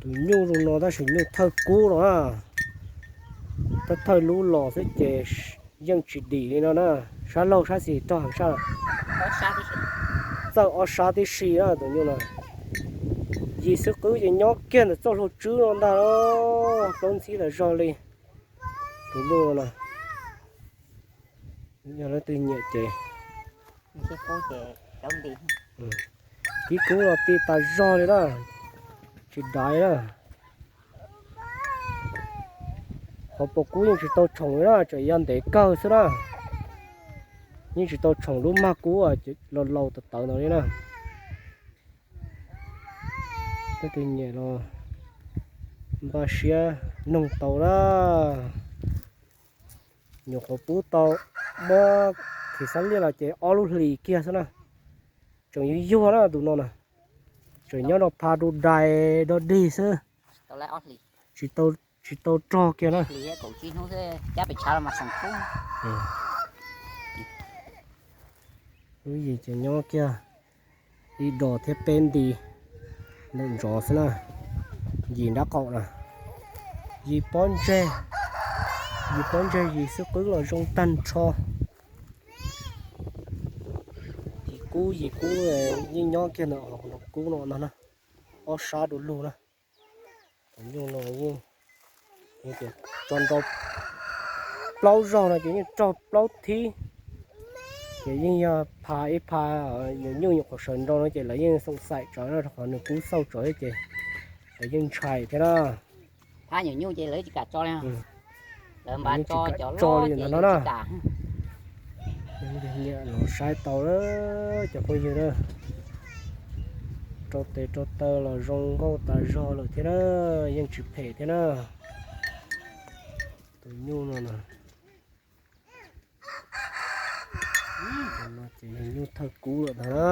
Tus nyuj zoo no tab sis nyuj thawj kub no na. Thawj thawj lub los xwb ces yeej tsis dim li no na. Sab laug sab xis rog heev sab. Txawj ob sab tib si na tus nyuj no. Yim xwb qwb ces nyob kiag ntawm txoj hlua tswb no ntag. Plaub ntxhib tas zog li tus nyuj no. Yog leej twg nyiam ces kib kub los ti tas zog li na, tsis daiv na. Qhov pom kub yeej tsis tau tshoom li na, tseem yog ntev kawg xwb na. Yeej tsis tau tshoom lub mag kub laus laus tawv tawv ntawd li na. Leej twg nyiam los npaj siab noog tau na. Nyuam qhuav pub tau muab khi xab liaj los ces ob lub hlis kiag xwb na. Tseem yuag yuag na tus no na. Tseem nyob rau pha du dais do dig xwb. Tsis tau rog kiag na. Lub yim ces nyob kiag ib dos thiab peb nti ntawm ntsos xwb na. Yim nrab qaum na, yim pob ntseg, yim pob ntseg yim xwb qwb los zoo tag nrho. Yim kub yim kub yeej nyob kiag ntawm hauv no kub no no na, ob sab du lug na. Tus nyuj no yeej tso nrau plaub zaug no ces yeej raug plaub thib. Ces yeej yog pha ib pha, nyuam nyuj nyuam qhuav sawv nrau no ces lawv yeej xoom xaim tsawv na, rau qhov nws kub xauj tsawv ces lawv yeej ntshai thiab na. Phab nyuam nyuj ces lawv tsis kam tso li. Lawv npaj tso cov loj ces lawv tsis kam. Nyiam los saib tau cov phooj ywg na. Rau tes rau taw los zoo nkauj tas zog lawm thiab na, yeej tsis phem thiab na. Tus nyuj no na, no ces yog nyuj thawj kub lawm ntag na.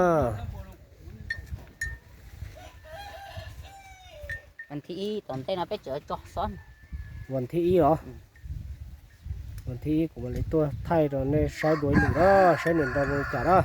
Vas thib ib tom ntej no peb tseem tso xob. Vas thib ib los? Vas thib ib kuv mam li tuaj thaij rau nej saib dua ib lwm na, saib nws nrau zoo li cas na.